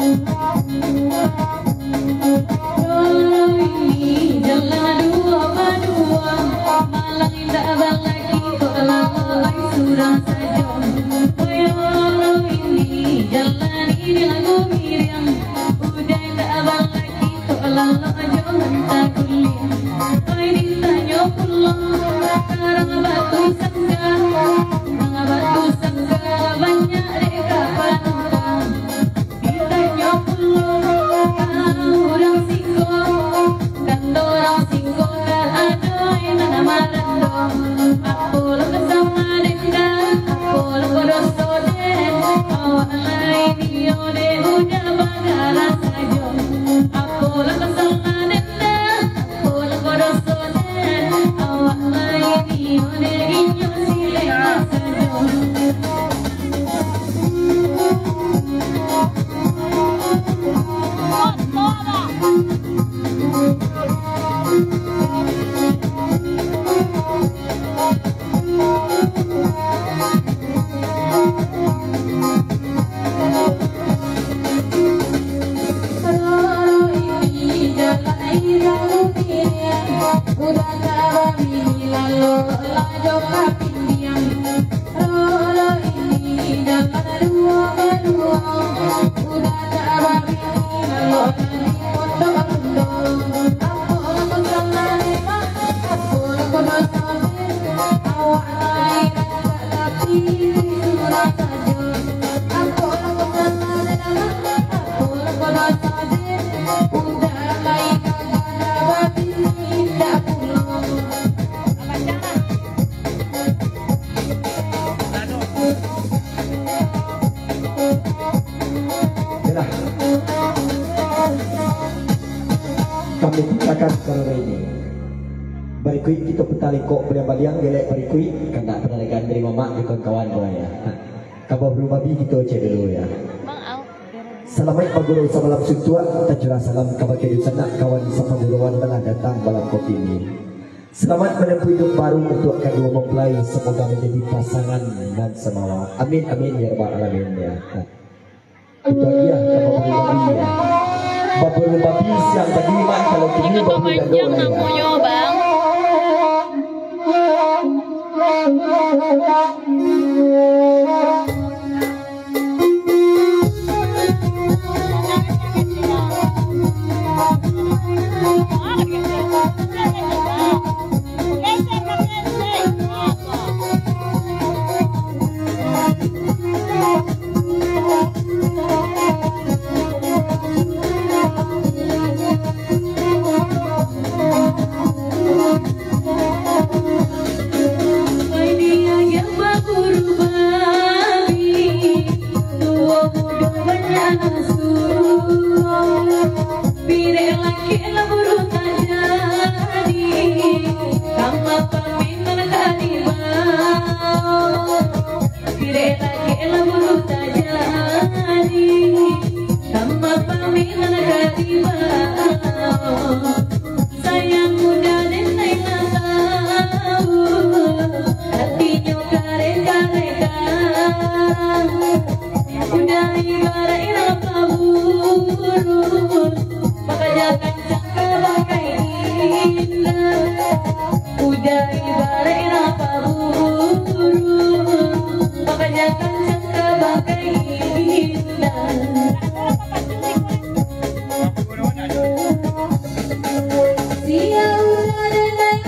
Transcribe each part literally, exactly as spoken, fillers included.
Roro ini jalan duo baduo, malang indak balaki kok lalok ai surang sajo. Oi, roro ini jalan ini lagu miriang, udah indak balaki kok lalok jo mantah guliang. Oi, ditanyo pulo, urang Batu Sangga, urang Batu Sangga banyak dek ka panumpang. Ditanyo pulo ka urang Singgo, kato urang Singgo ka ado nan marando. Apo lah ka sama denda, apo lah ka doso den, awak lai nio dek udah bagala sajo. Apo lah ka sama denda, Yalah. Kami ciptakan karano ini. Barikuik kito puta lekok baliang-baliang, galek barikuik, kandak panarikan dari mamak jo kawan-kawan ko, ya. Ka baburu babi kito cek dulu, ya. Salamaik bagurau samalam suntuak, tacurah salam kabake dunsanak kawan sapaguruan nan lah datang malam kokini. Salamaik manempuh iduik baru untuak kaduo mempelai, samoga manjadi pasangan nan samawa. Amin, amin, ya rabbal alamin, ya. Itu agiah ka baburu babi, ya. Baburu babi siang tadi, Mak, kalau kini baburu dado, ya. Namonyo, Bang. Pirek lagi lah bulu tajadi, tambah paminan ka dibao. Sayang udah den lai lah tau, hatinyo kareh-kareh ka. Udah ibarat lah paburu, bakaja kancang ka bangkai indah. Udah ibarat lah paburu, bakaja kancang ka bangkai indah. Sia udah denai,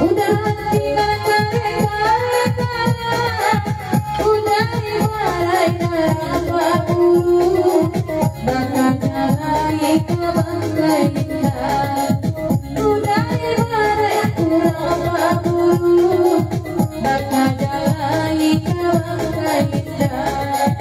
udah hati bakareka-reka, udah ibarat darah babu, bakaja lai ka bangkai indah. Udah ibarat urang babu, bakaja lai ka bangkai indah.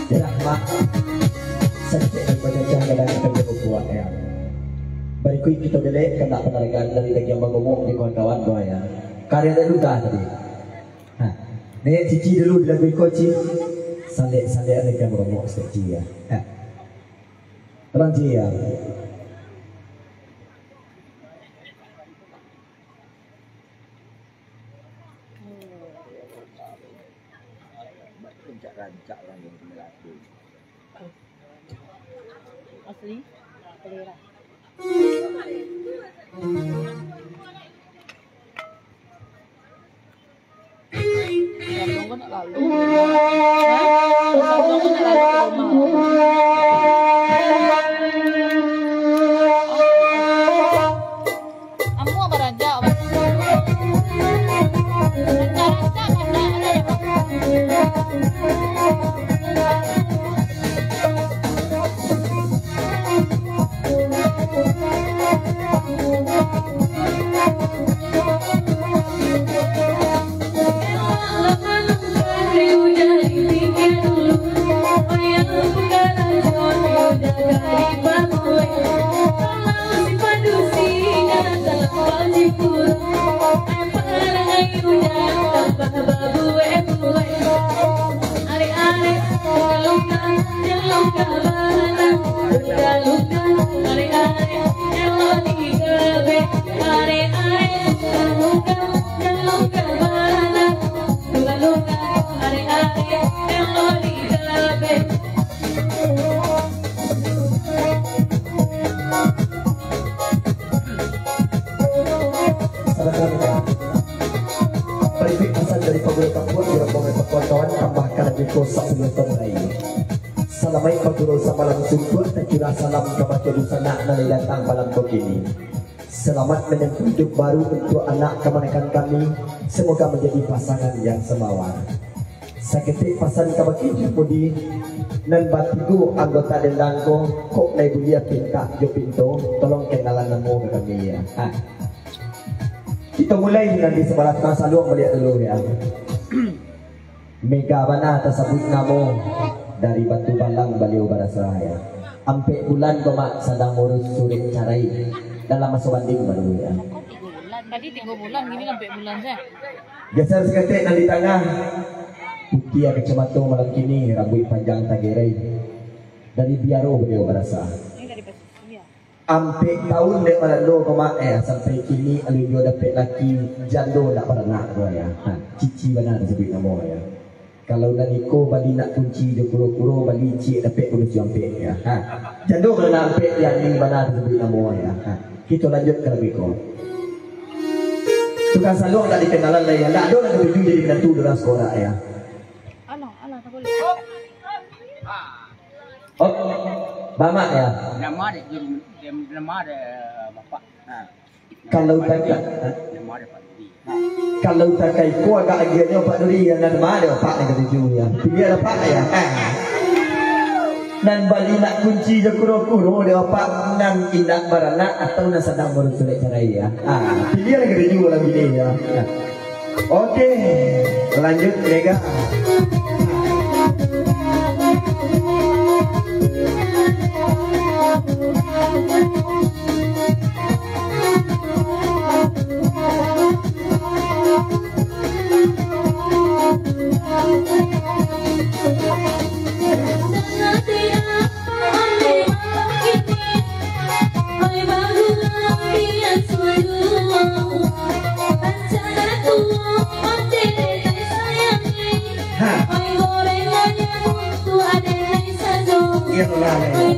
Dah, Mak. Sakik daripada cah gadang kita berbuat, ya. Barikuik kita belek kena penghargaan dari Dagiang Bagomok di kawan-kawan doa, ya. Karya dari Luta tadi. Ha. Nek Cici dulu di lagu iko, Ci. Salek-salek Dagiang Bagomok, Ci, ya. Ha. Terang, Ci, ya. Rancak-rancak urang yang kena laku. Asli, selera. Abang kau nak lalu? Hah? Abang kau nak lalu ke rumah? Ambo baraja. Rancak-rancak kandak ada ya, Bang? Salamaik bagurau samalam suntuak, tacurah salam ka bakeh dunsanak nan lai datang malam ko kini. Selamat menempuh hidup baru untuk anak kamanakan kami, semoga menjadi pasangan yang semawar. Saketek pasan ka bakeh Jumudi, nan batigo anggota dendang ko, kok lai buliah pintak jo pinto, tolong kenalan namo ka kami, ya. Ha. Kito mulai nan di sabalah tangah saluang baliak dulu, ya. Mega bana tasabuik namo, dari Batu Balang baliau barasal, ya. Ampek bulan ko, Mak, sadang mauruih surek carai. Dalam maso banding baru, ya. Tadi tigo bulan, kini ampek bulan sajo. Geser saketek nan di tangah. Putiah kacamato malam kini, rambuik panjang tagerai. Dari Biaro baliau barasal. Ini dari Pasisia. Ampek taun dek marando ko, Mak, eh, sampai kini alun juo dapek laki, jando ndak baranak ko, ya. Ha, cici bana tasabuik namo, ya. Kalau nan iko bali nak kunci jo kuro-kuro, bali ciek dapek kudo si ampek, ya. Ha, jando baranak ampek, yani bana tasabuik namo, ya. Ha, kito lanjuik ka lagu iko. Tukang saluang tak dikenalan lai, ya. Ndak ado nan katuju jadi minantu di urang sakolah, ya. Alah, alah, tak boleh. Oh, Bamak, ya? Nama dek, nama dek bapak. Ha. Kalau Pak Duri. Nama dek Pak Duri. Ha. Kalau takai ko agak agiahnyo Pak Duri, ya, nama dek bapak nan katuju, ya. Pilihan bapak, ya. Ha. Nan bali nak kunci jo kuro-kuro dek bapak, nan indak baranak atau nan sadang mauruih surek carai, ya. Ha. Pilihan nan katuju malam kini, ya. Ha. Oke, lanjut, Mega. Ha. Iyolah, le.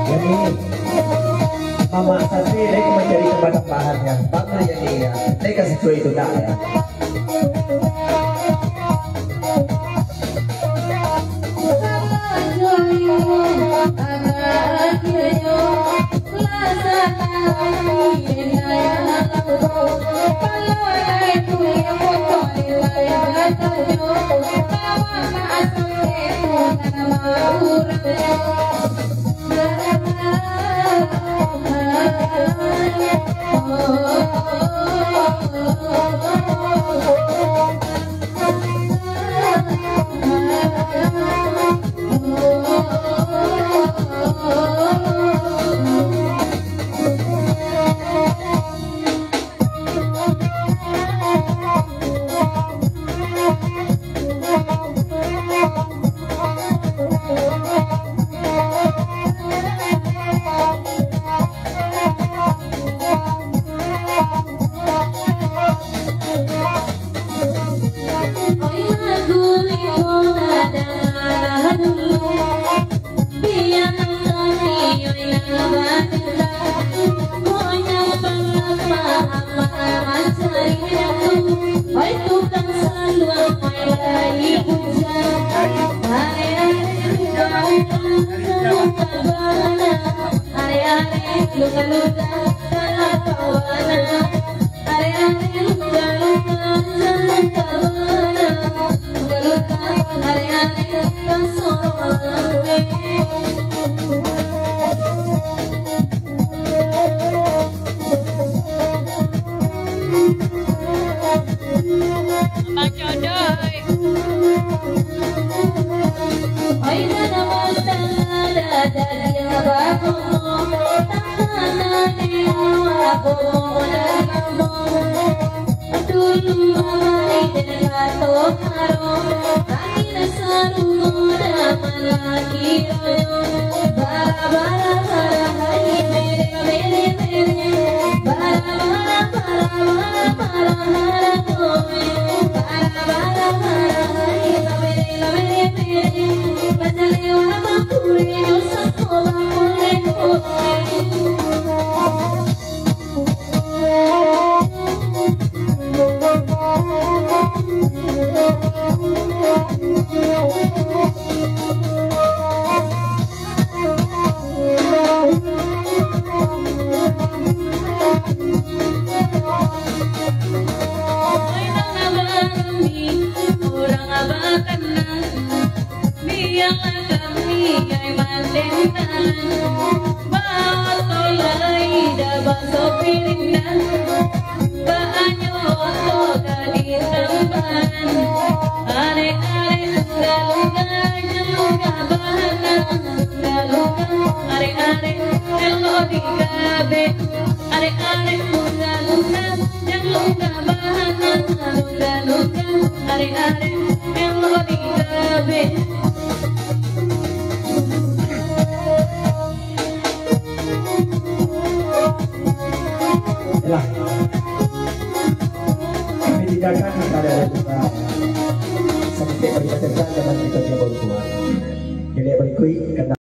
Jadi, Mamak Sati, dek mancari tambahan-tambahan, ya. Bang, ya, ya. Dek kasih cuy itu, nak, ya. Lah. Kami tinggalkan kepada Tuhan. Sampai berkata-kata dalam kita punya bantuan. Jadi, berikut, kena